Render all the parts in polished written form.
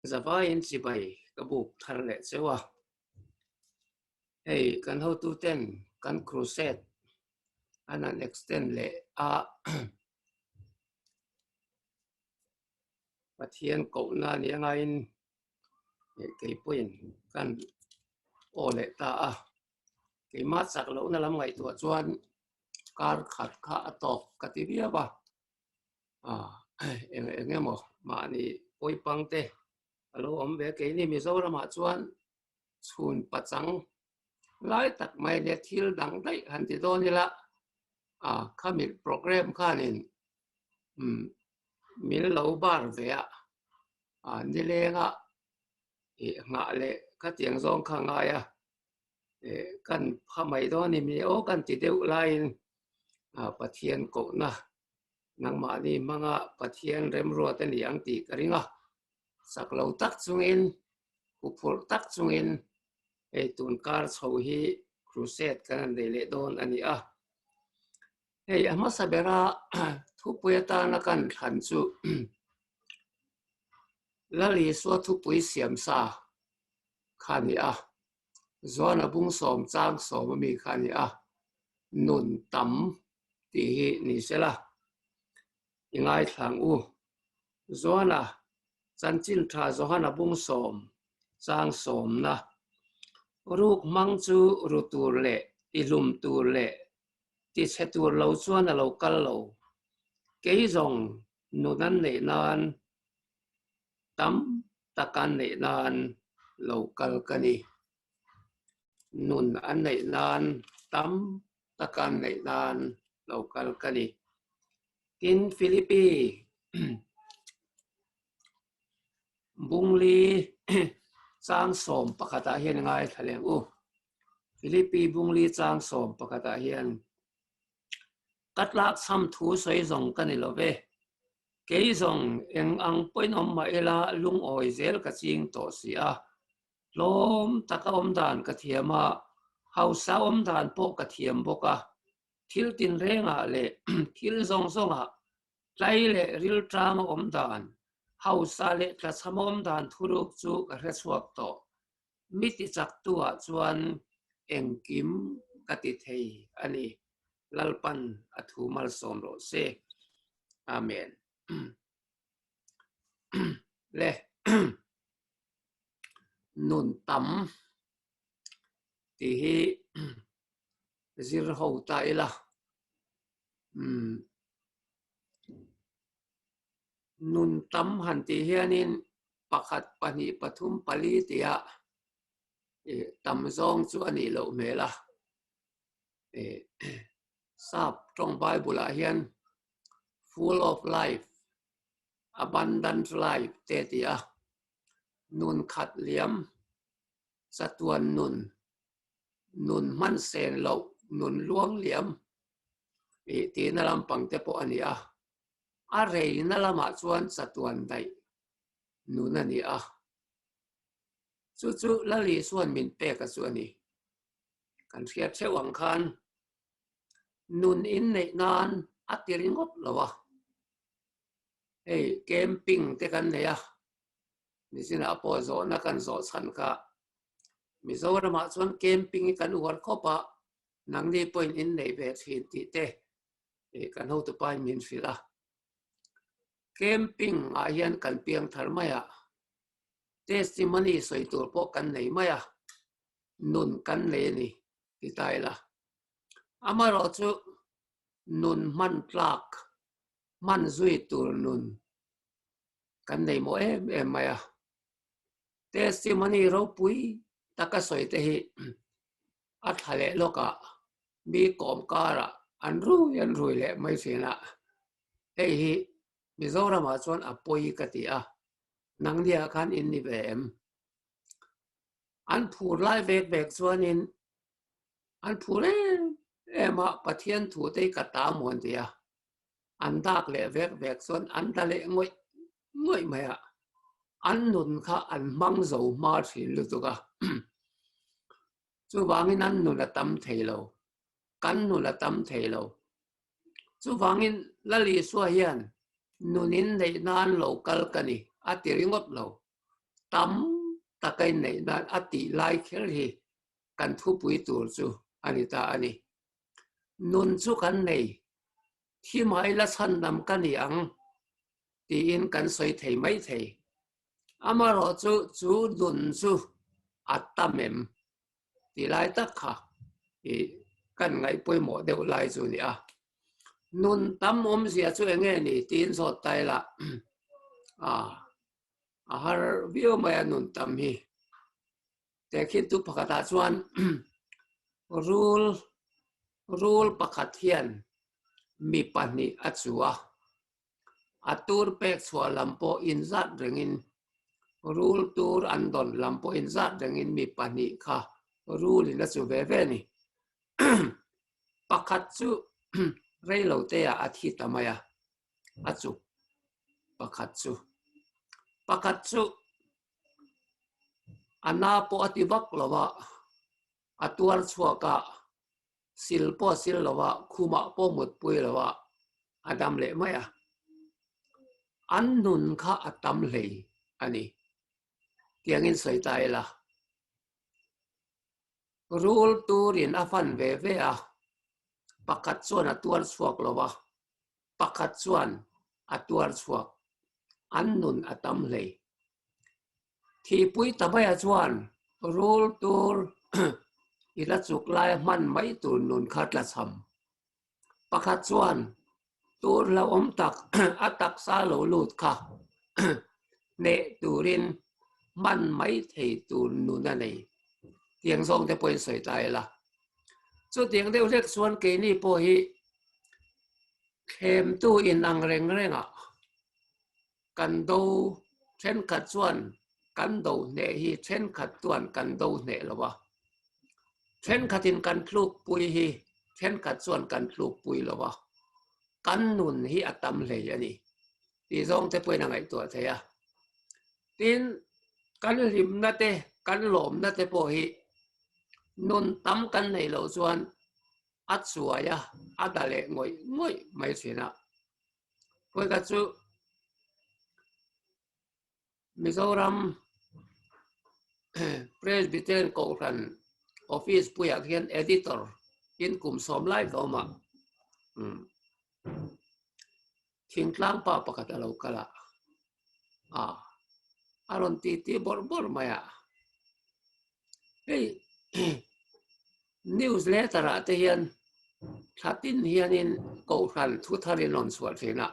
Zavaiin chibai ka buk thar leh cheu a. Hei kan hotuten kan crusade an han extend leh a. Pathian kohna ni angaiin kei pawhin kan aw leh ta a. Keimah chak lohna lam ngaihtuah chuan kar khat kha a tawk ka ti viau a. Eng eng emaw mahni pawipang te a lo awm ve. Keini Mizoramah chuan chhun pachang lai tak mai leh thil dang daih han ti dawn ila khami program khanin min lo bar ve a, nilenga nghah leh khatiang zawng kha ngai a. Kan pha mai dawn i mi aw kan ti deuh laiin Pathian kohna nangmahni hmanga Pathian remruat a ni ang tih ka ring a. Chak lo tak chungin, huphurh tak chungin hei tun kar chho hi crusade kan han nei leh dawn a ni a. Hei a hmasa bera thupui atana kan thlan chu Lal Isua thupui siam sa kha a ni a. Zuana bung sawm chang sawm ami kha a ni a, nun tam tih hi ni sela i ngaithlang u. Zuana chanchin tha Johana bung sawm chang sawmna ruk hmang chu ru tur leh tihlum tur leh tichhe tur lo chuan a lo kal lo. Kei zawng nun an neih nan tam tak an neih nan lo kal ka ni. Nun an neih nan tam tak an neih nan lo kal ka ni. Tin, Philippi Bungli chang sawm pakhatah hian i ngaithla leh ang u. Philippi Bungli chang sawm pakhatah hian ka tlakchham thu sawi zawng ka ni lo ve. Kei zawng eng ang pawhin awm mah ila lungawi zel ka ching tawh si a. Tlawm taka awm dan ka thiam a, hausa awm dan pawh ka thiam bawk a. Thil tinrengah leh thil zawng zawngah tlai leh rilṭama awm dan, hausa leh tlachhama awm dan thuruk chu ka hre chhuak tawh. Mi tichaktuah chuan engkim ka ti thei a ni. Lalpan a thu malsawm rawh se. Amen. Le nun tam tih hi zir ho ta ila. Umm nun tam han tih hianin pakhat pahnih pathum pali tia tam zawng chu a nih loh hmel a. Sap tawng Bible ah hian full of life, abundant life te a ti a, nun khat liam, chatuan nun, nun hman sen loh, nun luang liam ih tihna lampang te pawh a ni a, a reina lamah chuan chatuan daih nun a ni a, chu chu Lal Isua'n min pek a chu a ni. Kan hriat theuh ang khan nun inneih nan a ti ringawt lo a, hei camping te kan nei a, nizinah pawh zawhna kan zawh chhan kha Mizoramah chuan camping hi kan uar khawp a, nangni pawhin inneih ve thin tih te kan hotupain min hrilh a. Camping ah hian kan piang thar mai a, testimony sawi tur pawh kan nei mai a, nun kan nei a ni ti ta ila. Amaherawhchu nun hman tlak, hman zui tur nun kan nei mawh em em mai a. Testimony ropui taka sawi te hi a thla leh lawkah mi kawm karah an rui an rui leh mai thin a. Hei hi Mizoramah chuan a pawi ka ti a, nangniah khan in ni ve em? An phur lai vek vek chuanin an phur em em a, Pathian thu te hi ka ta maw an ti a, an dak leh vek vek chuan an la leh ngawih ngawih mai a, an nun kha an hmang zo hma thin lutuk a, chuvangin an nun a tam thei lo, kan nun a tam thei lo. Chuvangin Lal Isua hian nun in neih nan lo kal ka ni a ti ringawt lo. tam taka inneih nan a tih lai kher hi kan thupui tur chu a ni ta a ni. Nun chu kan nei, thi mai la chhandam ka ni ang tiin kan sawi thei mai thei. Amaherawh chu chu nun chu a tam em tih lai tak kha i kan ngaih pawimawh deuh lai chu a ni a. Nun tam awmzia chu eng nge ni tiin zawt ta ila a har viau mai a nun tam hi. Tehkhintu pakhatah chuan rul rul pakhat hian mi pahnih a chu a, a tur pek chhuah lam pawh inzat rengin rul tur an dawn lam pawh inzat rengin mi pahnih kha rulin a chu ve ve a ni. Pakhat chu reiloteah a thi ta mai a, a chuk pakhat chu. Pakhat chu A na pawh a ti vak lo a, a tuar chhuak a, sil pawh a sil lo a, khumah pawh mutpui lo a, a dam leh mai a. An nun kha a tam hlei a ni. Tiangin sawi ta ila. Rul turin a fan ve ve a, pakhat chuan a tuar chhuak lo a, pakhat chuan a tuar chhuak, an nun a tam hlei. Thihpui ta maia chuan rul tur i la chuk lai hman mai tur nun kha tla cham. Pakhat chuan tur hlauhawm tak a taksa lo lut kha hneh turin hman mai thei tur nun a nei. Tiang zawng te pawhin sawi ta ila. Chutiang deuh hlek chuan keini pawh hi Thlemtu in ang reng rengah kan do thenkhat chuan kan do hneh hi thenkhat chuan kan do hneh lo a, thenkhatin kan tlukpui hi thenkhat chuan kan tlukpui lo a, kan nun hi a tam hlei a ni tih zawng te pawhin a ngaihtuah thei a. Tin, kan hlimna te, kan lawmna te pawh hi nun tam kan neih loh chuan a chuai a, a da leh ngawih ngawih mai thin a. Pawika chu Mizoram Presbyterian Kohhran Office puiah khian Editor in kum sawm lai ka awm a. Thingtlang pa pakhat a lo kal a, a a rawn ti ti bawrh bawrh mai a. Hei news letter ah te hian thla tin hianin kohhran thu thar in rawn chhuah thin a,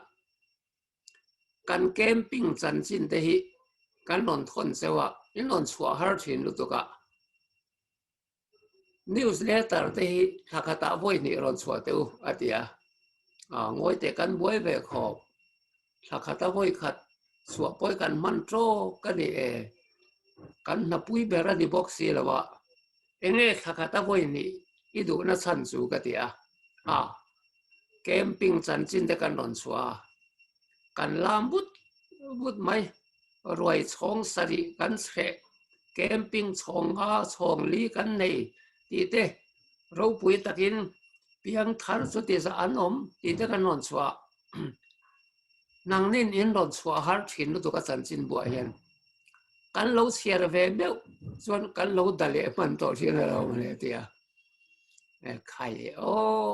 kan camping chanchin te hi kan rawn thawn cheu a, in rawn chhuah har thin lutuk a. News letter te hi thla khatah vawi hnih rawn chhuah teh u a ti a, ngawi teh kan buai ve khawp, thla khata vawi khat chhuah pawi kan hman tawk a ni e, kan hnapui ber a ni bawk si lo a, enge thla khata vawi hnih i duhna chhan chu ka ti a, camping chanchin te kan rawn chhuah a, kan lam vut vut mai, ruai chhawng sarih kan chheh. Camping chhawng nga chhawng li kan nei tih te ropui takin piang thar chuti zah an awm tih te kan rawn chhuah. Nangnin in rawn chhuah har thin lutuk a chanchin buah hian kan lo chhiar ve meuh chuan kan lo da leh hman tawh thin a lo ni a ti a. Khai e aw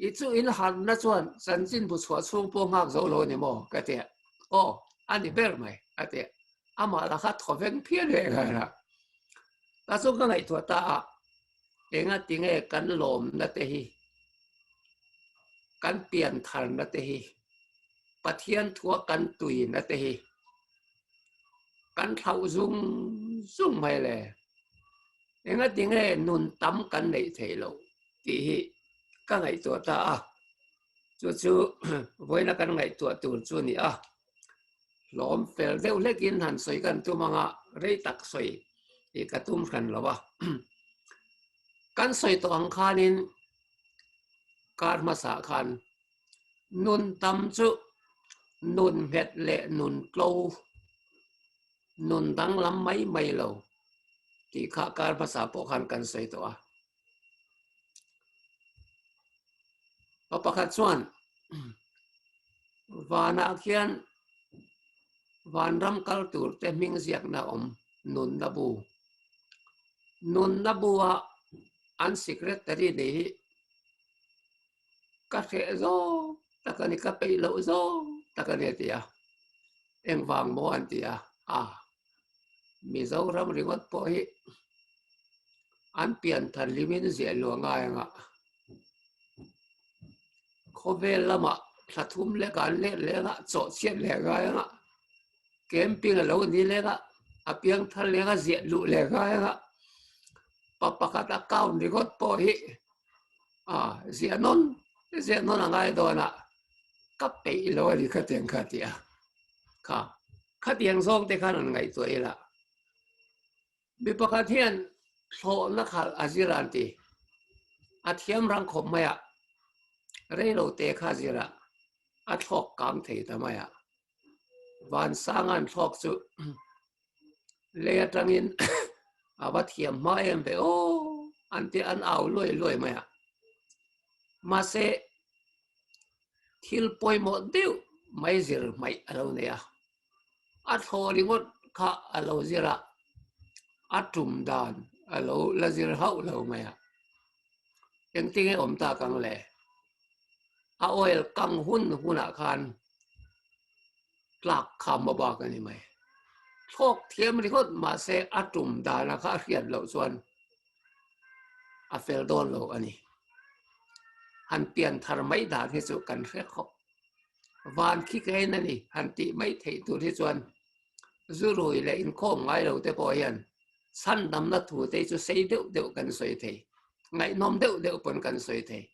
i chu in harna chuan chanchin bu chhuah chhung pawh nghak zo lo a ni maw ka ti a. Aw a ni ber mai a ti a. Amah lah kha thaw veng phian leh nghal a. Ta chu ka ngaihtuah ta a, enga tinge kan lawmna te hi, kan piantharna te hi, Pathian thua kan tuina te hi kan thlauh zung zung mai le. Enga tinge nun tam kan neih theih loh tih hi ka ngaihtuah ta a. Chu chu vawiina kan ngaihtuah tur chu a ni a. Hlawm fel deuh hlekin han sawi kan tum anga rei tak sawi tih ka tum hran lo a. Kan sawi tawh ang khanin kar hmasa khan nun tam chu nun nghet leh nun tlo, nun danglam mai mai lo tih kha kar hmasa pawh khan kan sawi tawh a. Pa pakhat chuan vanah khian. Vanram kal tur te hming ziakna awm Nunna Bu. Nunna Bu-a an secretary nih hi ka hreh zawng tak a ni, ka peih loh zawng tak a ni a ti a. Engvang maw an ti a, a Mizoram ringawt pawh hi an pian thar hlimin ziah luah ngai ang a. Khawvel lamah thla thum lek an let leng a, chawh chhiat leh ngai ang a, camping a lo ni leng a, a piang thar leng a ziah luh leh ngai ang a, pa pakhat account ringawt pawh hi a ziah nawn ziah nawn a ngai dawn a, ka peih lo a ni khatiang kha ti a, kha khatiang zawng te khan an ngaihtuah ila. Mi pakhat hian thlawhna khalh a zir an ti. A thiam rang khawp mai a, reilo te kha zir a, a thlawk kang thei ta mai a. Vansanga'n thlawk chu lei atangin a va thiam hma em ve aw an ti an au luai luai mai a. Mahse, thil pawimawh deuh mai zir hmaih a lo nei a. A thlawh ringawt kha a lo zir a, a tum dan a lo la zir hauh lo mai a. Engtinge awm tak ang le? A oil kang hun hunah khan tlak kham a bak a ni mai. Thlawk thiam ringawt mahse a tum dana kha a hriat loh chuan a fel dawn lo a ni. Han pian thar mai dan hi chu kan hre khawp. Van khi ka en a ni han tih mai theih tur hi chuan zu rui leh inkhawm ngai lo te pawh hian chhandamna thu te chu sei deuh deuh kan sawi thei, ngaihnawm deuh deuh pawn kan sawi thei.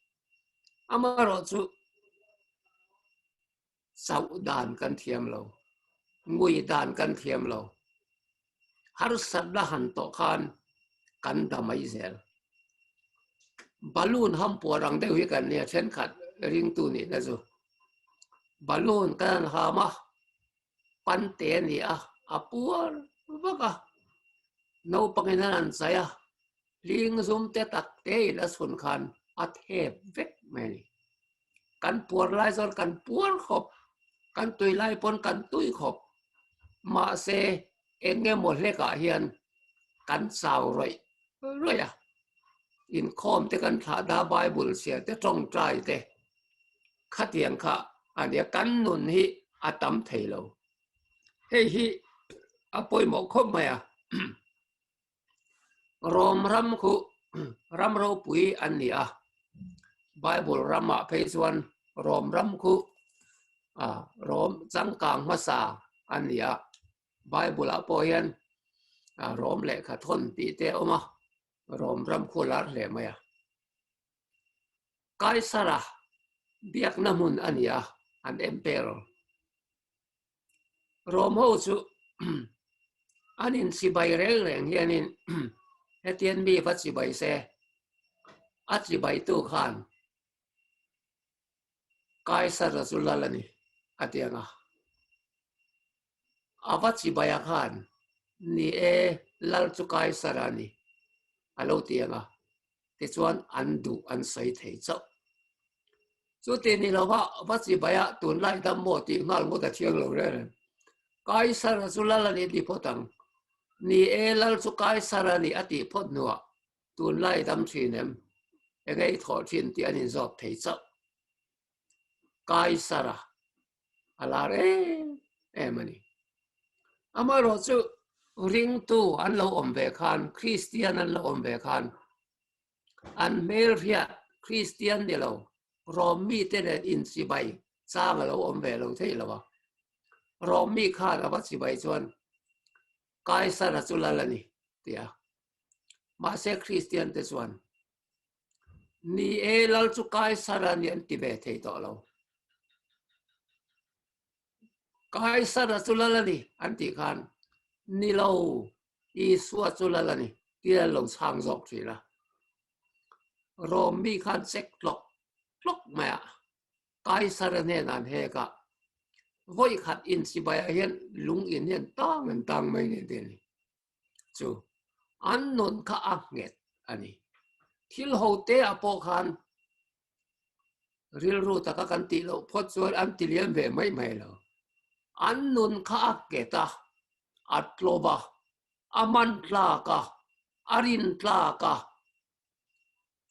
Amaherawh chu chauh dan kan thiam lo, ngui dan kan thiam lo, harsatna han tawh khan kan da mai zel. Balloon hampuar ang deuh hi kan nia thenkhat ringtu nihna chu. Balloon kan han ham a, pante a ni a, a puar vak a, naupangin an han chai a, hling zum te tak te in a chhun khan a thep vek mai a ni. Kan puar lai chuan kan puar khawp, kan tui lai pawn kan tui khawp. Mahse, eng emaw hlekah hian kan chau rawih rawih a, inkhawm te kan thlah da Bible chhiar te tawngtai te khatiang kha a nia kan nun hi a tam thei lo. Hei hi a pawimawh khawp mai a. Rom ram khu ram ropui an ni a, Bible ramah phei chuan Rom ram khu Rom changkang hmasa an ni a. Bible ah pawh hian Rom lehkha thawn tih te a awm a, Rom ram khu a lar hle mai a. Kaisara biakna hmun a ni a, an emperor. Rom ho chu an inchibai reng reng hianin hetian mi va chibai se, a chibaitu khan Kaisara chu lal a ni a ti ang a. A va chibai a khan, Ni e, lal chu Kaisara a ni a lo ti ang a. Tichuan an duh an sawi thei chauh. Chuti ni lova va chibai a tunlai dam maw tih nghal ngawt a thiang lo reng reng. Kaisara chu lal a ni tih phawt ang. Ni e, lal chu Kaisara a ni a tih phawt hnuah Tunlai dam thin em? Enge i thawh thin tih an inzawt thei chauh. Kaisara a lar em em a ni. Amaherawh chu ringtu an lo awm ve khan, Kristian an lo awm ve khan, an hmelhriat Kristian ni lo, Rom mite nen inchibai chang a lo awm ve lo thei lo a. Rom mi khan a va chibai chuan Kaisara chu lal a ni, ti a. Mahse Kristian te chuan, Ni e, lal chu Kaisar a ni an ti ve thei tawh lo. Kaisar a chu lal a ni an tih khan, Ni lo, Isua chu lal a ni tih an lo chhang zawk thin a. Rom mi khan check tlawk tlawk mai a, Kaisar a hnenah an hek a, vawi khat inchibaiah hian lung in hian tang an tang mai ni te a ni. chu an nun kha a nghet a ni. Thil ho te ah pawh khan rilru taka kan tih loh phawt chuan an ti liam ve mai mai lo. An nun kha a nghet a, a tlawm a, a man tlak a, a rin tlak a,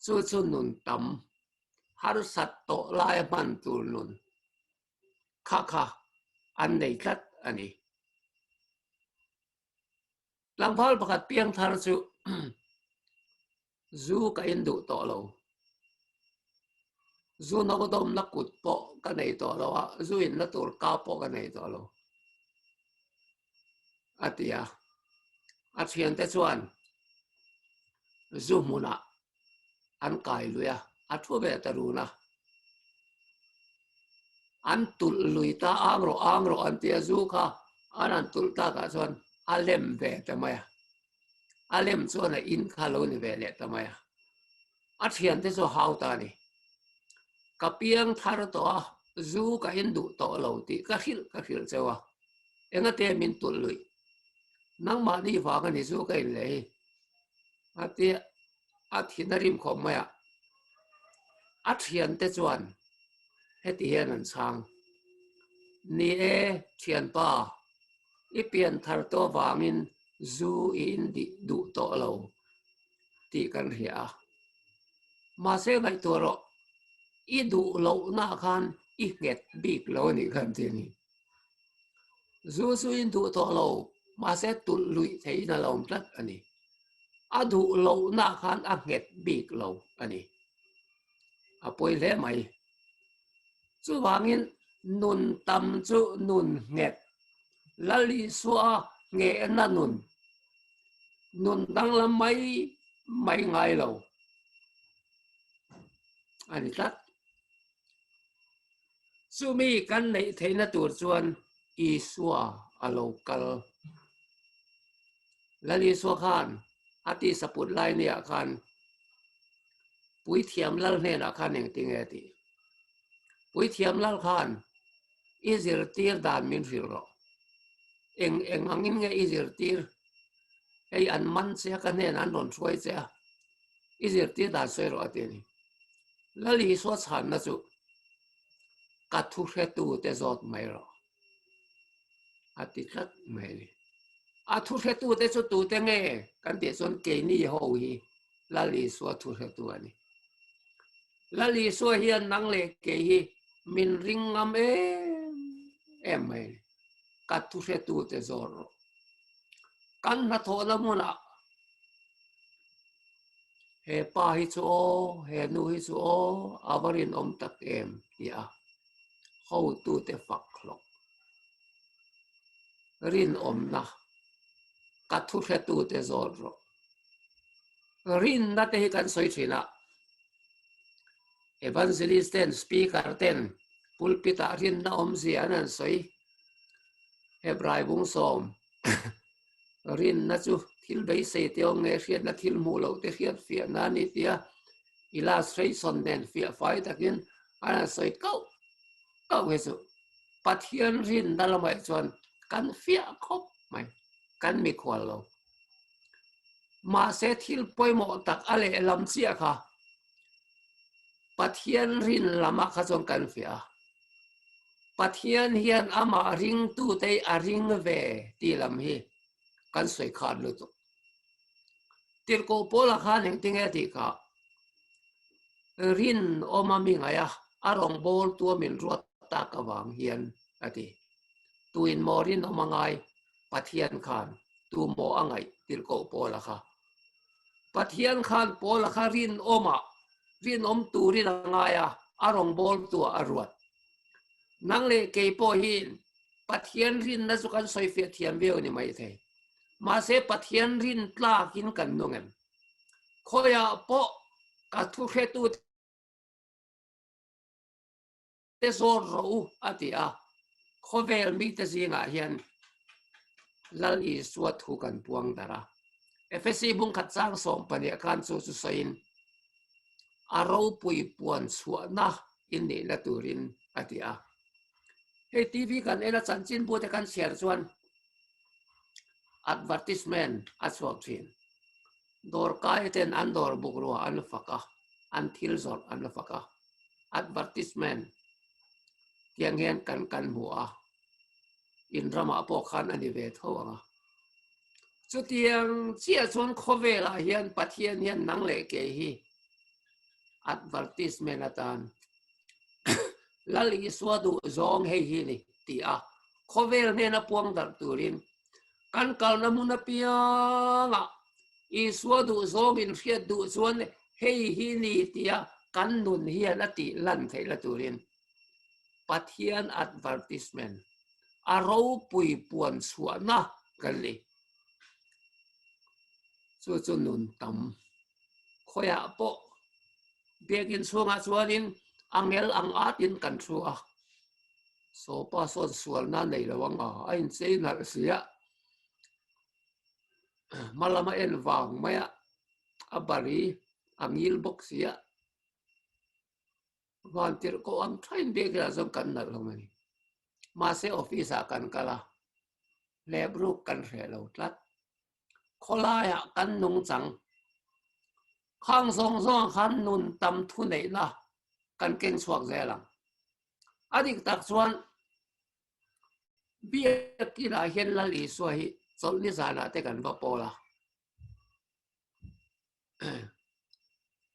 chu chu nun tam harsat tawh laia hman tur nun kha kha an nei tlat a ni. Tlangval pakhat piangthar chu zu ka in duh tawh lo. Zu no dawmna kut pawh ka nei tawh lo a, zu inna tur ka pawh ka nei tawh lo a ti a. A thiante chuan zu hmunah an kai lui a, a thu ve ta run a. An tulh lui ta ang rawh ang rawh an ti a, zu kha an han tulh takah chuan a lem ve ta mai a. A lem chuan a in kha lo ni ve leh ta mai a. A thiante chu a hau ta a ni. Ka piang thar tawh a, zu ka in duh tawh lo tih ka hrilh ka hrilh cheu a, engate min tulh luih. Nangmahni vang a ni zu ka in leh hi. A tia a thin a rim khawp mai a, a thiante chuan heti hian an chhang, Ni e, thianpa, i pian thar tawh avangin zu i in dih duh tawh lo tih kan hria a. Mahse ngaihtuah rawh, i duh lohnaah khan i nghet bik lo a nih kha an ti a ni. Zu chu in duh tawh lo, mahse tulh luih theihin a lo awm tlat a ni. A duh lohnaah khan a nghet bik lo a ni. A pawi hle mai. Chuvangin nun tam chu nun nghet, Lal Isua nghehna nun, nun danglam mai mai ngai lo a ni tlat. Chumi kan neih theihna tur chuan Isua a lo kal. Lal Isua khan a tisa put lai niah khan Puithiam Lal hnenah khan engtinge a tih? Puithiam Lal khan i zirtir dan min hrilh rawh. Eng eng angin nge i zirtir? Hei an man che a, ka hnenah an rawn hruai che a, i zirtir dan sawi rawh a ti a ni. Lal Isua chhanna chu ka thu hretute zawt mai rawh a ti tlat mai a ni. A thu hretute chu tute nge kan tih chuan keini ho hi Lal Isua thu hretu a ni. Lal Isua hian nang leh kei hi min ring ngam em em mai a ni. Ka thu hretute zawt rawh. Kan hnathawhna hmunah He pa hi chu aw, he nu hi chu aw, a va rinawm tak em ti a hotute fak hlawk. Rinawmna ka thuhretute zawt rawh. Rinna te hi kan sawi thin a, Evangelist ten, Speaker ten pulpit ah rinna awmzia an han sawi. Hebrai bung sawm. Rinna chu thil beisei te awm nge hriatna thil hmuh loh te hriat fiahna a ni tia illustration nen fiah fai takin a rawn sawi kauh kauh hi chu Pathian rinna lamah chuan kan fiah khawp mai, kan mikhual lo. Mahse thil pawimawh tak a lehlam chiah kha Pathian rin lamah kha chuan kan fiah a. Pathian hian amah ringtute hi a ring ve tih lam hi kan sawi khat lutuk. Tirhkoh Paula khan engtinge a tih kha? Rinawma mi ngaih a, a rawngbâwl tua min ruat tak avang hian a ti. Tuin maw rinawm a ngai? Pathian khan tu maw a ngaih? Tirhkoh Paula kha. Pathian khan Paula kha rinawma rinawm turin a ngai a, a rawngbâwl tuah a ruat. Nang leh kei pawh hian Pathian rinna chu kan sawifiah thiam viau a ni maithei. Mahse Pathian rin tlakin kan nung em? Khawiah pawh ka thuhretu te zawt rawh u a ti a, khawvel mite zingah hian Lal Isua thu kan puang darh a. Efesi bungkhat chang 12 khan chu chu sawiin a ropui puan chhuahna in nihna turin a ti a. Hei TV kan en a chanchinbu te kan chhiar chuan advertisement a chhuak thin. Dawrkai ten an dawr bukrua an fak a, an thil zawrh an fak a. Advertisement tiang hian kan kan hmu a. In ramah pawh khan a ni ve tho ang a. Chutiang chiah chuan khawvelah hian Pathian hian nang leh kei hi advertisement atan Lal Isua duh zawng hei hi ni ti a khawvel hnena puang darh turin kan kalna hmun apiangah Isua duh zawng inhriat duh chuan hei hi ni tia kan nun hian a tih lan theihna turin Pathian advertisement a ropui puan chhuahna kan ni. Chu chu nun tam khawiah pawh biakinn chhungah chuanin a ngel ang atin kan thu a, Sawpa sawn sualna nei lo ang a, a inchei nalh si a, hma lama en vang mai a, a bari a ngil bawk si a. Vantirh koh ang thain biakinn ah chuan kan nalh hlawm a ni. Mahse office ah kan kal a, hlep ruk kan hreh lo tlat. Khawlaiah kan nungchang khang zawng zawngah khan nun tam thu neihna kan keng chhuak zel ang. A dik tak chuan biakinn ah hian Lal Isua hi chawlhni zanah te kan va pawl a.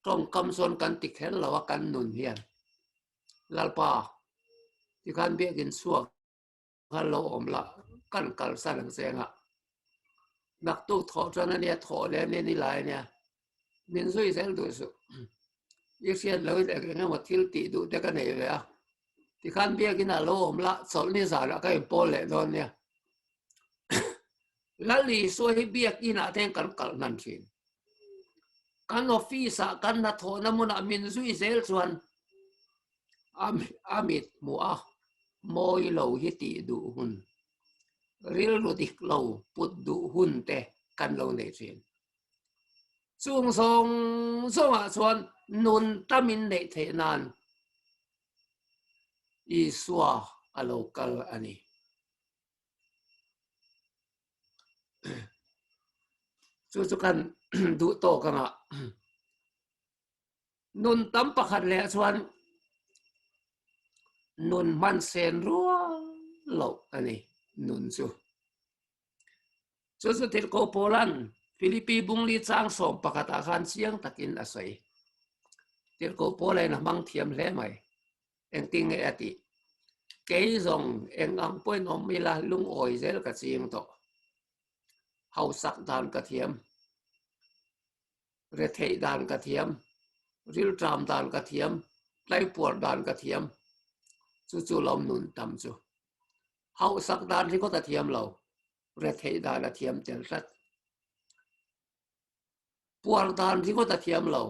Tawngkam chuan kan ti kher lo a kan nun hian Lalpa tikhan biakinn chhuak khan lo awm la kan kalsan ang che anga naktuk thawh tan ania thawh leh ania ni lai ania min zui zel duh suh i hriat lo in eng eng emaw thil tih duh te ka nei ve a tikhan biakinn ah lo awm la chawlhni zanah ka inpawl leh dawn nia. Lal Isua hi biakinah te hian kan kalh hnan thin. Kan office ah kan hnathawhna hmunah min zui zel chuan a mit hmuh a mawi lo hi tih duh hun, rilru dik lo put duh hun te kan lo nei thin. Chung zawng zawngah chuan nun tamin neih theih nan Isua a lo kal a ni. Chu chu kan duh tawk anga nun tam pakhat leh chuan nun hman sen rual loh a ni nun chu. Chu chu Tirhkoh Paula'n Philippi bungli chang sawm pakhatah khan chiang takin a sawi. Tirhkoh Paula in a hmang thiam hle mai. Engtin nge a tih? Kei zawng eng ang pawhin awm ila lungawi zel ka ching tawh. Hausak dan ka thiam. Retheih dan ka thiam. Rilṭam dan ka thiam. Tlaipuar dan ka thiam. Chu chu lawm nun tam chu. Hausak dan ringawt a thiam lo. Retheih dan a thiam tel tlat. Puar dan ringawt a thiam lo,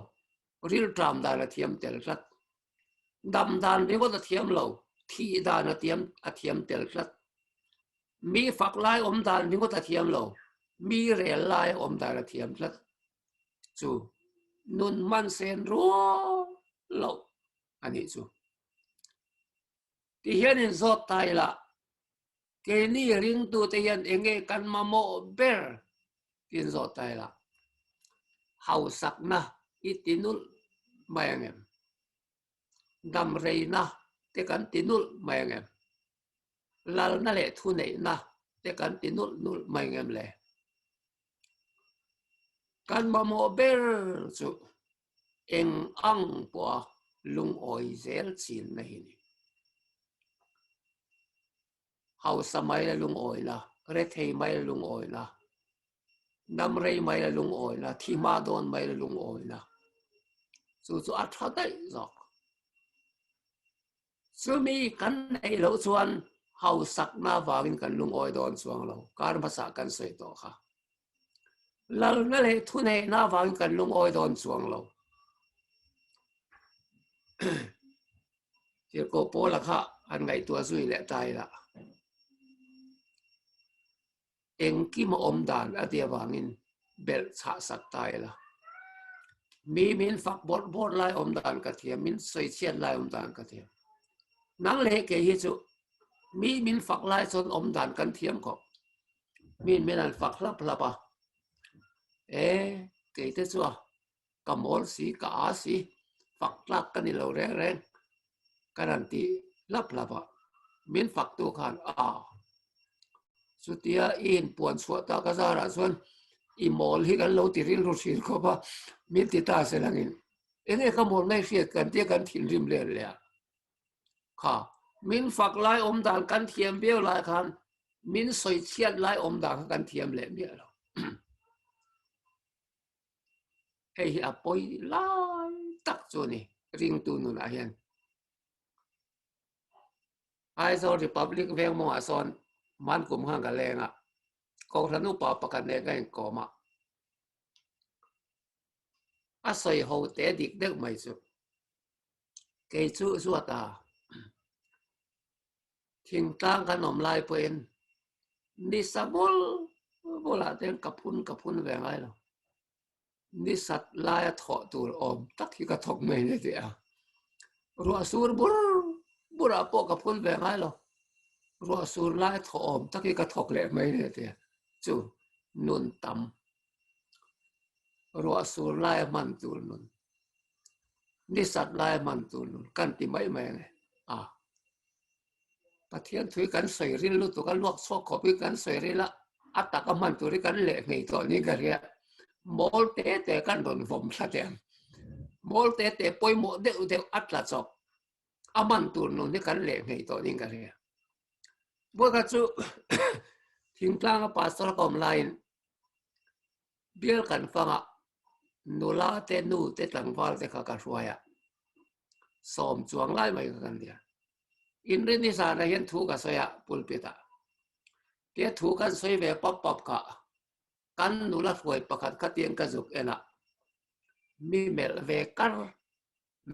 rilṭam dan a thiam tel tlat. Dam dan ringawt a thiam lo, thih dan a thiam a thiam tel tlat. Mi fak lai awm dan ringawt a thiam lo, mi rel lai awm dan a thiam tlat. Chu nun hman sen rual loh a nih chu. Tihian inzawt ta ila, Keini ringtute hian enge kan mamawh ber tiin zawh ta ila, hausakna i ti nulh mai ang em? Damreina te kan ti nulh mai ang em? Lalna leh thuneihna te kan ti nulh nulh mai ang em le? Kan mamawh ber chu eng ang pawha lungawi zel chinna hi ni. Hausa mai la lungawi la, rethei mai la lungawi la, damrei mai la lungawi la, thi hma dawn mai la lungawi la, chu chu a tha daih zawk. Chumi kan neih loh chuan hausakna avangin kan lungawi dawn chuang lo, kar hmasa kan sawi tawh kha. Lalna leh thuneihna avangin kan lungawi dawn chuang lo. Tirhkoh Paula kha han ngaihtuah zui leh ta ila. Engkim a awm dan a ti avangin belh chhah sak ta ila. Mi min fak bawrh bawrh lai awm dan ka thiam, min sawi chhiat lai awm dan ka thiam. Nang leh kei hi chu mi min fak lai chuan awm dan kan thiam khawp. Mi min an fak hlap hlap a. E, kei te chu a ka mawl si, ka a si, fak tlak ka ni lo reng reng ka rawn ti hlap hlap a. Min faktu khan a. Chutia i inpuan chhuah tak a zarah chuan i mawl hi kan lo ti rilru thin khawp a, min ti ta se langin enge ka mawl ngai hriat kan tia kan thinrim let leh a. Kha min fak lai awm dan kan thiam viau lai khan min sawi chhiat lai awm dan kha kan thiam leh miah lo. Hei hi a pawi lai tak chu a ni ringtu nunah hian. Aizawl Republic veng mawngah sawn Mankum khan ka leng a, Kohhran upa pakhat nen ka inkawm a, a sawi ho te dik deuh mai chu. Kei chu Zuata thingtlang kan awm lai pawhin nisa bul bulah te hian ka phun ka phun ve ngai lo. Ni sat laia thawh tur awm tak hi ka thawk mai ni tih a. Ruah sur bur burah pawh ka phun ve ngai lo. Ruah sur laia thawh awm tak hi ka thawk leh mai ni tih a. Chu nun tam. Ruah sur laia hman tur nun. Ni sat laia hman tur nun kan ti mai mai a ni. A. Pathian thui kan sawi ril lutuk a, luak chhuak khawp hi kan sawi ril a, a taka hman tur hi kan leh ngei tawh niin ka hria. Mawl te te kan rawn vawm thla teh ang. Mawl te te pawimawh deuh deuh a tla chawp a hman tur nun hi kan leh ngei tawh niin ka hria. Vawikha chu thingtlanga pastor ka awm laiin Bial kan fanga nula te nu te tlangval te kha ka hruai a, sawm chuang lai mai kha kan nia. Inrin i zanah hian thu ka sawi a pulpit ah. Tia thu kan sawi ve pap pap kha kan nula hruai pakhat kha tiang ka zuk en a, mi melh ve kar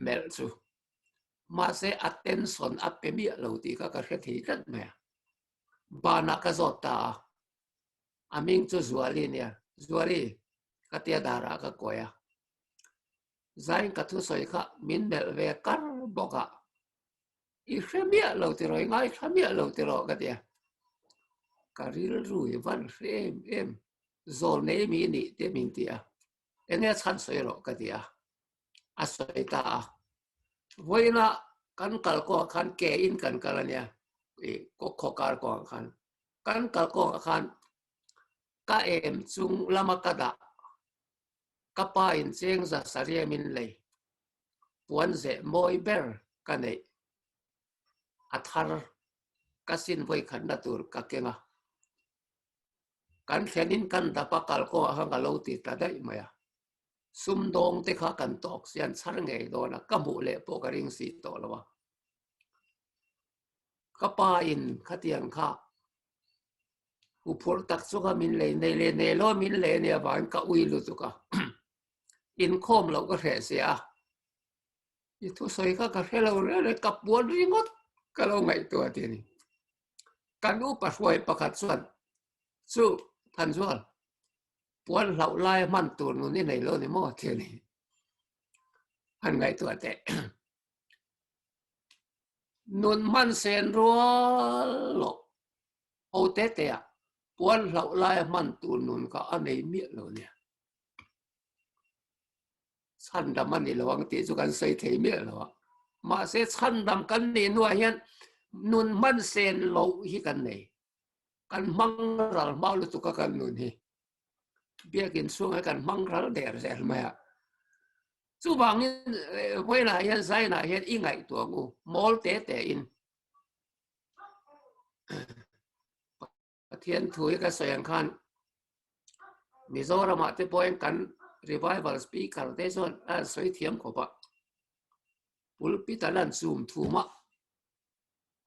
melh chu. Mahse attention a pe miah lo tih kha ka hre thei tlat mai a. Banah ka zawt ta a. A hming chu Zuali nia. Zuali, ka tia darah ka kawi a. Zain ka thusawi kha min melh ve kar bawk a. I hre miah lo tiraw, i ngaithla miah lo tiraw ka tia. Ka rilru i van hre em em, zawl nei mi nih te min ti a. Enge a chhan sawi rawh ka ti a. A sawi ta a. Vawiina kan kal kawngah khan ke in kan kal a nia, i khaw kar kawngah khan. Kan kal kawngah khan ka em chung lama ka dah ka pa in cheng za saria min lei puan zeh mawi ber ka neih a thar ka sin vawi khatna tur ka keng a. Kan thlen in kan dap a kal kawngah khan ka lo ti ta daih mai a. Sumdawng te kha kan tawk sian chhar ngei dawn a, ka hmuh leh pawh ka ring si tawh lo a. Ka pa in khatiang kha huphurh tak chu kha min lei nei leh nei lo min lei ania vangin ka ui lutuk a. Inkhawm loh ka hreh sia a. I thusawi kha ka hre lo reng reng ka puan ringawt ka lo ngaihtuah ti a ni. Kan upa hruai pakhat chuan chu Thanzual puan hlauh lai hman tur nun i nei lo ni maw ti a ni. Han ngaihtuah teh. Nun hman sen rual loh ho te te ah puan hlauh lai a hman tur nun kha a nei miah lo nia. Chhandam a ni lo ang tih chu kan sawi thei miah lo a. Mahse chhandam kan nih hnuah hian nun hman sen loh hi kan nei. Kan hmang ral hma lutuk a kan nun hi. Biakin chhungah kan hmang ral der zel mai a. Chuvangin vawiinah hian Zainah hian i ngaihtuah ang u, mawl te te in. Pathian thu hi ka sawi ang khan Mizoramah te pawhin kan revival speaker te chuan an sawi thiam khawp a. Pulpit an an chum thum a,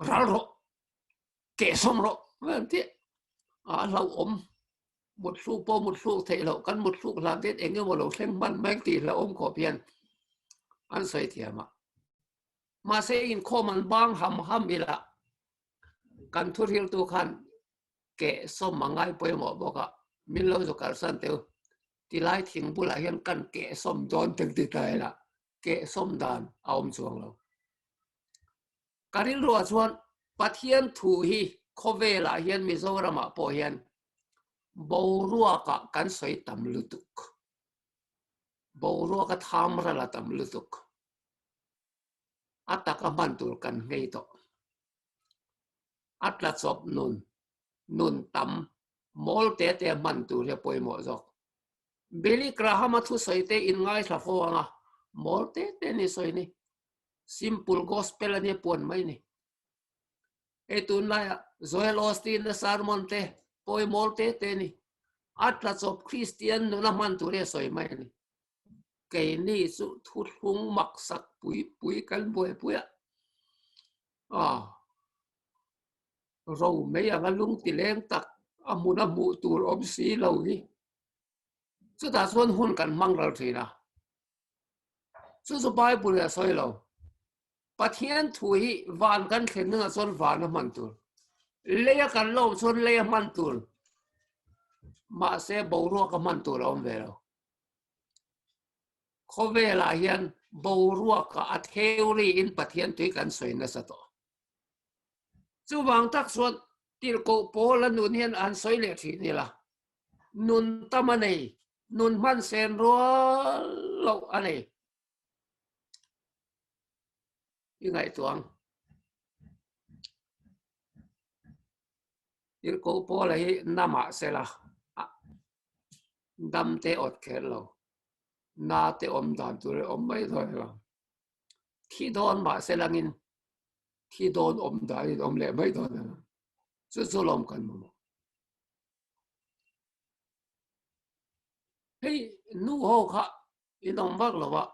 ral rawh, kehsawm rawh an ti a hlauhawm. Muthluk pawh muthluk theih loh, kan muthluk hlan te eng emaw lo thleng hman mai tih hlauhawm khawp hian an sawi thiam a. Mahse inkhawm an bang ham ham ila kan thuhriltu khan kehsawm a ngai pawimawh bawk a, min lo zu kalsan teu tilai thing bulah hian kan kehsawm dawn tel ti ta ila kehsawm dan a awm chuang lo. Ka rilruah chuan Pathian thu hi khawvelah hian Mizoramah pawh hian boruakah kan sawi tam lutuk. Boruaka tham ral a tam lutuk. A taka hman tur kan nghei tawh. A tla chawp nun. Nun tam mawl te te hman tur hi a pawimawh zawk. Billy Graham-a thusawi te in ngaithla fo ang a, mawl te te ni sawi ni. Simple gospel a nia puan mai ni. Hei tunlaiah Joel Osteen-a sermon te pawimawlh te te ni. A tlachawp Kristian nuna hman tur hi a sawi mai a ni. Keini chu thuthlung maksak pui pui kan buaipui a. Aw. Ro mai anga lung ti leng tak a hmuna hmuh tur awm si lo hi. Chutah chuan hun kan hmang ral thin a. Chu chu Bible a sawi lo. Pathian thu hi van kan thlen dingah chuan van a hman tur. Lei a kan lo chuan lei a hman tur. Mahse boruak a hman tur a awm ve lo. Khawvelah hian boruaka a theory in Pathian tui kan sawi nasa tawh. Chuvang tak chuan tirhkoh Paul a nun hian an sawi leh thin ila. Nun tam a nei, nun hman sen rual loh a nei. I ngaihtuah ang. Tirhkoh Paul a hi namah sela dam te awt kher lo, na te awm dan tur hi awm mai dawn lo. Thi dawn mah selangin thi dawn awm danin awm leh mai dawn a chu chu lawm kan mamawh. Hei nu ho kha in awm vak lo a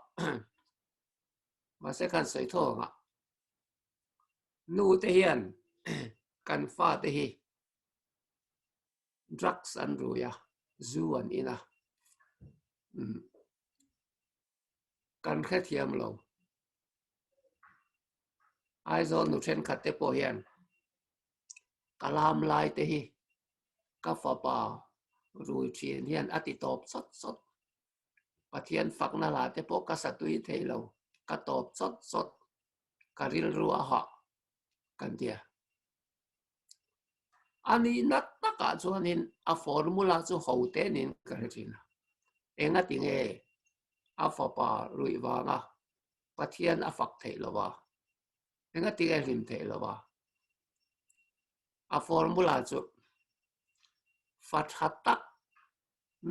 mahse khan sawi tho ang a nu te hian kan fa te hi drugs an rui a zu an in a kan hrethiam lo. Aizawl nu thenkhat te pawh hian ka lam lai te hi ka fapa rui thin hian a ti tawp chawt chawt. Pathian fakna lah te pawh ka sa tui thei lo, ka tawp chawt chawt, ka rilru a hah kan tia. A nihna takah chuanin a formula chu ho te niin ka hre thin a. Engati nge a fapa ruih vanga Pathian a fak theih lo a? Engati nge hlim theih lo a? A formula chu fa tha tak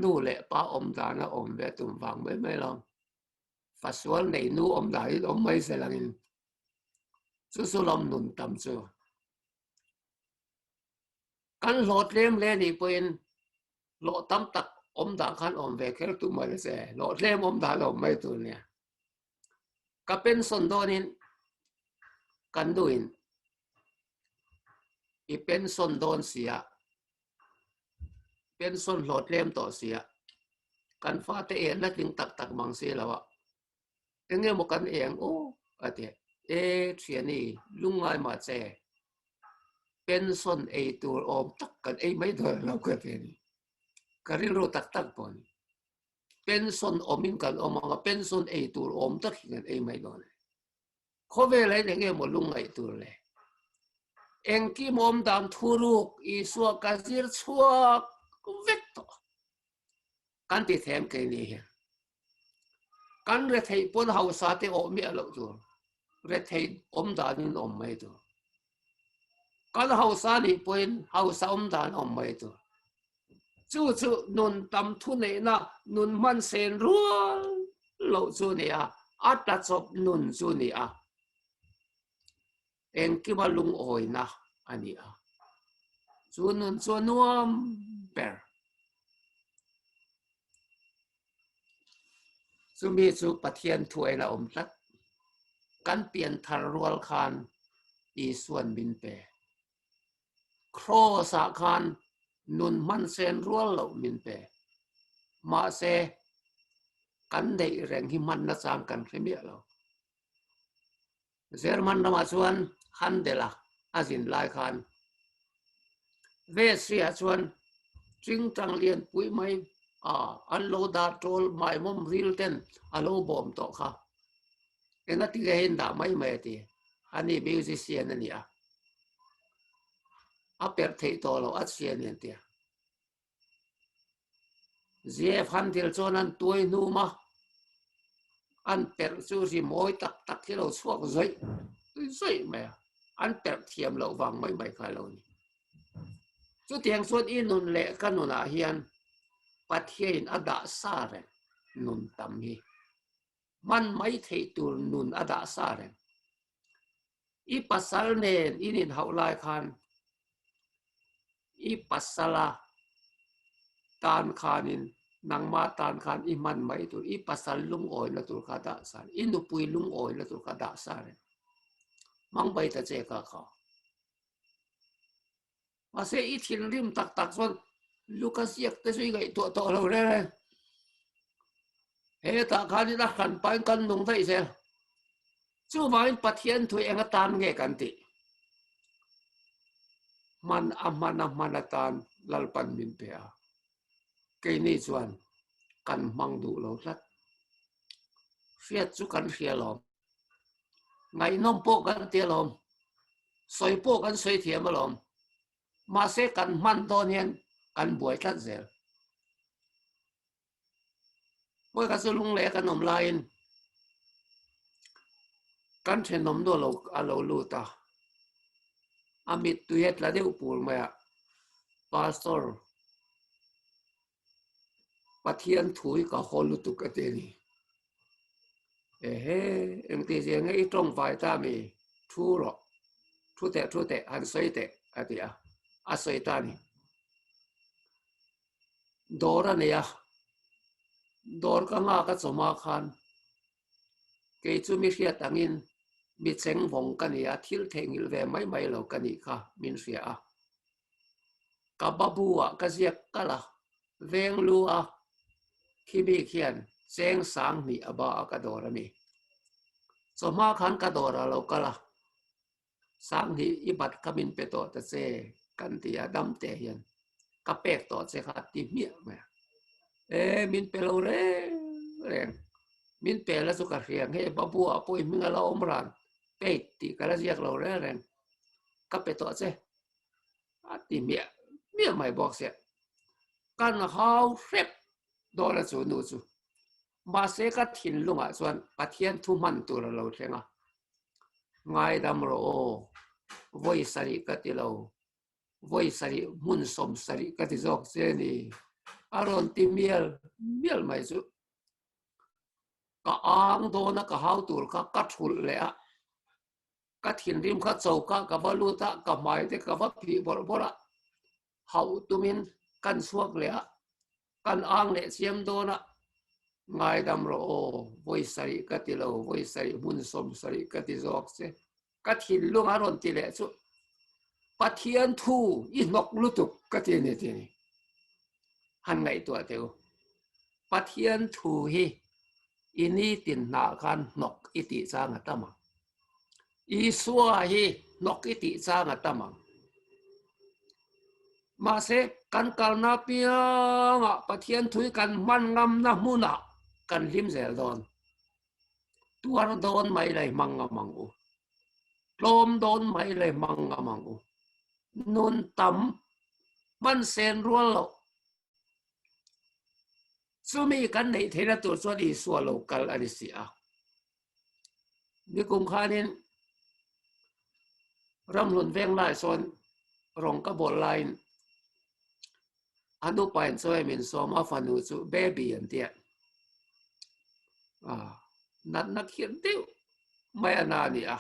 nu leh pa awm dana awm ve tum vang mai mai lo. Fa sual nei nu awm dahin awm mai zel angin chu chu lawm nun tam chu. Kan hlawh tlem hle nih pawhin hlawh tam tak awm dan khan awm ve kher tum mai se hlawh tlem awm dan awm mai tur nia. Ka pension dawnin kan nuin i pension dawn sia pension hlawh tlem tawh sia kan fate en la tling tak tak mang si lo a eng emaw kan eng aw a ti e thiani lungngai mah che pension ei tur awm tak kan ei mai dawn lo ka ti a ni ka rilru tak tak pawh a ni pension awmin kan awm ang a pension ei tur awm tak hi kan ei mai dawn a ni. Khawvel hian eng emaw lungngaih tur le? Engkim awm dan thuruk Isua ka zir chhuak vek tawh. Kan ti them keini hian. Kan retheih pawn hausa te awh miah loh tur. Retheih awm danin awm mai tur. Kan hausa nih pawhin hausa awm dan awm mai tur. Chu chu nun tam thu neihna nun hman sen rual loh chu ni a, a tlachawp nun chu ni a. Engkima lungawina a ni a. Chu nun chu a nuam ber. Chumi chu Pathian thuain a awm tlat. Kan pianthar rual khan Isuan min pe. Kraws ah khan nun hman sen rual loh min pe. Mahse, kan neih reng hi hman nachang kan hre miah lo. German ramah chuan Handel-a a zin lai khan Vesi-ah chuan Tingtang lian pui mai a an lo dah tawl maimawm ril ten a lo bawm tawh kha. Engati nge hei dah mai mai a ti. Ani musician a ni a. A perh theih tawh loh a chhia ni an ti a. ZF Handel chuan an tuai hnum a, an perh chu ri mawi tak tak hi lo chhuak zawih zawih mai a. An perh thiam loh vang mai mai kha a lo ni. Chutiang chuan i nun leh ka nunah hian Pathiain a dah sa reng nun tam hi. Hman mai theih tur nun a dah sa reng. I pasal nen in inhauh lai khan i pasala tan khanin nangmah tan khan i hman mai tur, i pasal lungawina tur kha dah sa reng, i nupui lungawina tur kha dah sa reng. Hmang mai ta che ka kha. Mahse i thinrim tak tak chuan Luka ziak te chu i ngaihtuah tawh lo reng reng. Hetah khanin a hran pahin kan nung daih zel. Chuvangin Pathian thu eng atan nge kan tih? Hman a hman a hman atan Lalpan min pe a. Keini chuan kan hmang duh lo tlat. Hriat chu kan hria lawm. Ngaihnawm pawh kan ti alawm. Sawi pawh kan sawi thiam alawm. Mahse kan hman dawn hian kan buai tlat zel. Pawi kha chu lungleh kan awm laiin kan thenawm nu alo a lo lut a. A mittui a tla deuh pur mai a. Pastor Pathian thu hi ka haw lutuk a ti a ni. Ehe, engti zia nge i tawng vai ta mi? Thu rawh, thu teh, thu teh, han sawi teh, a ti a, a sawi ta a ni. Dawr a nei a, dawr ka nghak a chawma khan kei chu mi hriat angin mi cheng vawng ka ni a, thil theihnghilh ve mai mai lo ka nih kha min hria a. Ka babu ah ka ziak kalh a, veng lu a khi bik hian cheng sang hnih a ba a ka dawr a ni. Chawhma khan ka dawr ah lo kal a, sang hnih i bat kha min pe tawh ta che kan ti a, dam te hian ka pek tawh che kha ti hmiah mai a. E min pe lo reng reng, min pe la chu ka hria nge babu ah pawh i hming a la awm ran paid tih ka la ziak lo reng reng, ka pe tawh che. A ti miah miah mai bawk sia. Kan hau hrep dawn a chu nu chu. Mahse ka thinlungah chuan Pathian thu hman tur a lo thleng a. Ngaidam rawh aw, vawi sarih ka ti lo, vawi sarih hmun sawm sarih ka ti zawk che a ni. A rawn ti mial mial mai chu. Ka ang dawn a ka hau tur kha ka thulh leh a. Ka thinrim kha choka ka va lut a, ka hmai te ka va phih bawrh bawrh a, hauh tumin kan chhuak leh a, kan ang leh chiam dawn a, ngaidam rawh aw, vawi sarih ka ti lo, vawi sarih hmun sawm sarih ka ti zawk che, ka thinlung a rawn ti leh chu Pathian thu i hnawk lutuk ka ti a ni ti a ni. Han ngaihtuah teh u, Pathian thu hi i nitin hnah khan hnawk i tih chang a tam ang. Isua hi hnawk i tih chang a tam ang. Mahse, kan kalna piangah Pathian thui kan hman ngamna hmunah kan hlim zel dawn. Tuar dawn mai lei hmang ngam ang u. Tlawm dawn mai lei hmang ngam ang u. Nun tam hman sen rual loh. Chumi kan neih theihna tur chuan Isua lo kal a ni si a. Nikum khanin ramhlun veng lai sawn rawng ka bawl laiin a nupain chawi min sawm a fanu chu baby an tia. Natna khirh deuh mai a na a ni a.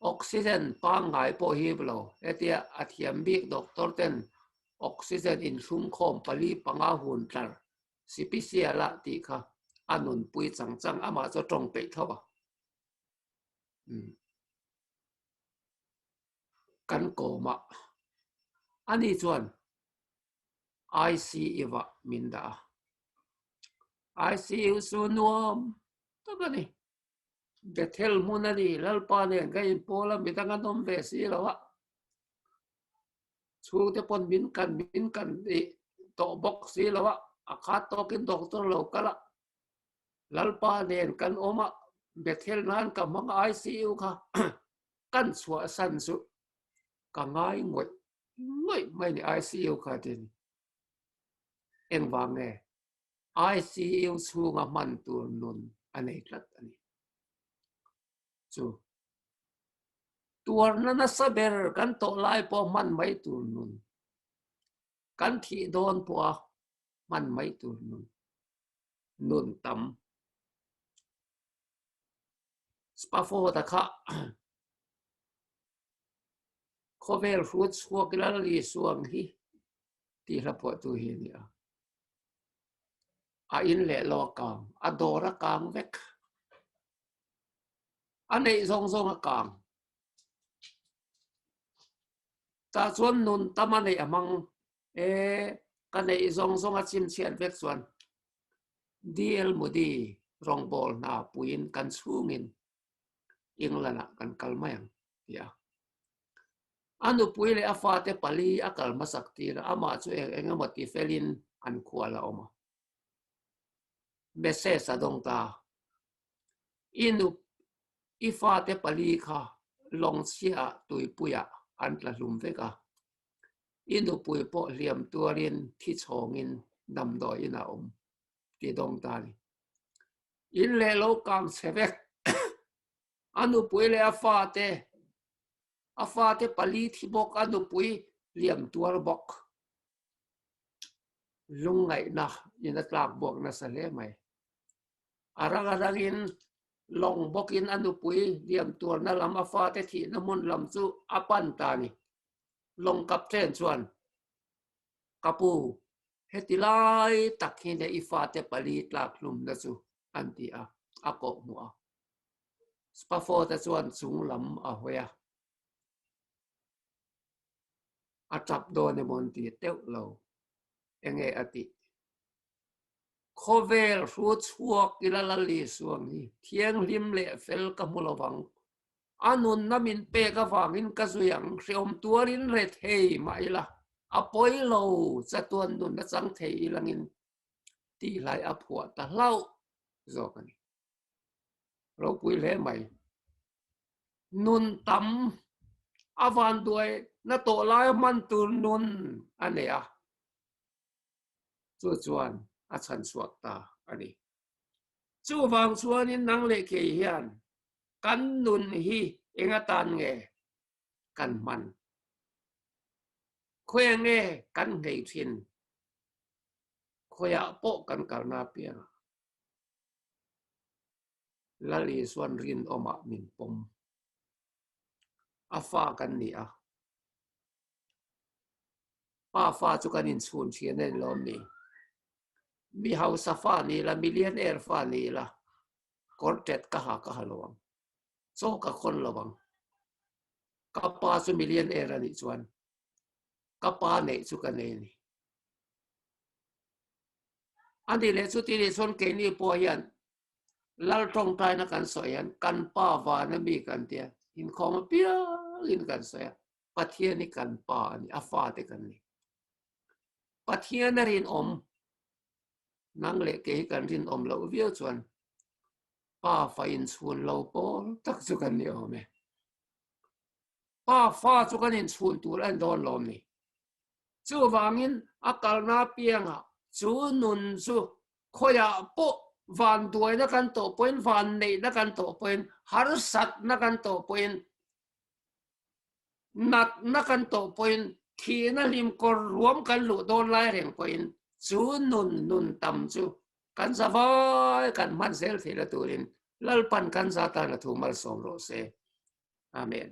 Oxygen pangngai pawh hip lo hetia a thiam bik doctor ten oxygen inhlumkhawm pali panga hun tlar Sipisial a tih kha a nunpui chang chang amah chu a tawng peih tho a. Umm. Kan kawm a. Ani chuan ICU ah min dah a. ICU chu nuam tak a ni. Bethel hmun a ni, Lalpa nen ka inpawl a, midang an awm ve si lo a. Chhungte pawn min kan min kan ih tawh bawk si lo a, a khat tawkin doctor lo kal a, Lalpa nen kan awm a, Bethel nan ka hmang ICU kha kan chhuahsan chu ka ngai ngawih ngawih mai ni ICU kha tin engvang nge ICU chhunga hman tur nun a nei tlat a ni chu. Tuarna nasa ber kan tawh lai pawh hman mai tur nun Kan thih dawn pawha hman mai tur nun, nun tam. Spafford-a kha khawvel hrut chhuak Lal Isua ang hi tih hla phuahtu hi a ni a. A in leh lo a kang, a dawr a kang vek. A neih zawng zawng a kang. Tah chuan nun tam a neih a hmang e, ka neih zawng zawng a chimchhiat vek chuan DL Moody rawngbâwl hna puiin kan chhungin England-ah kan kal mai ang ti a. A nupui leh a fate pali a kal hmasak tir a, amah chu eng eng emaw ti felin an khual a awm a. Message a dawng ta. I nup, i fate pali kha lawngchhiah tuipuiah an tla hlum vek a. I nupui pawh hliam tuarin thi chhawngin damdawiin a awm ti dawng ta a ni. In leh lo kang chhe vek. A nupui leh a fate, a fate pali thi bawk, a nupui hliam tuar bawk. Lungngaihna in a tlak buak nasa hle mai. A rang a rangin lawng bawkin a nupui hliam tuarna lam a fate thihna hmun lam chu a pan ta a ni. Lawng captain chuan, Ka pu, heti lai tak hi ne i fate pali tlak hlumna chu an ti a, a kawh hmuh a. Spafford-a chuan chung lam a hawi a, a tap dawn emaw an ti teuh lo, enge a tih? Khawvel hru chhuak ila Lal Isua ang hi thianghlim leh fel ka hmu lo vang. A nunna min pek avangin ka zui ang, hreawm tuarin re thei mah ila, a pawi lo, chatuan nunna chang thei ilangin tihlai a phuah ta hlauh zawk a ni. Ropui hle mai. Nun tam a vanduai na tawh lai hman tur nun a nei a, chu chuan a chhan chhuak ta a ni. Chuvang chuanin nang leh kei hian kan nun hi eng atan nge kan hman? Khawi nge kan nghei thin? Khawiah pawh kan kalna apiangah Lal Isuan rinawmah min pawm. A fa kan ni a. Pa fa chu kan inchhun thin a ni lawm ni? Mi hausa fa ni la, millionaire fa ni la, kawr tet ka ha ka ha lo ang. Chaw ka khawn lo ang. Ka pa chu millionaire a nih chuan ka pa neih chu ka nei a ni. A nih leh chuti nih chuan keini pawh hian Lal tawngtaina kan sawi hian kan pa vana mi kan tia inkhawm apiangin kan sawi a, Pathian hi kan pa a ni, a fate kan ni. Pathian a rinawm, nang leh kei hi kan rinawm loh viau chuan pa fa inchhun lo pawl tak chu kan ni awm e. Pa fa chu kan inchhun tur a ni dawn lawm ni. Chuvangin a kalna apiangah chu nun chu khawiah pawh vanduaina kan tawh pawhin, vanneihna kan tawh pawhin, harsatna kan tawh pawhin, natna kan tawh pawhin, thihna hlim kawr ruam kan luh dawn lai reng pawhin chu nun nun tam chu kan za vai kan hman zel theihna turin Lalpan kan za tan a thu malsawm rawh se. Amen.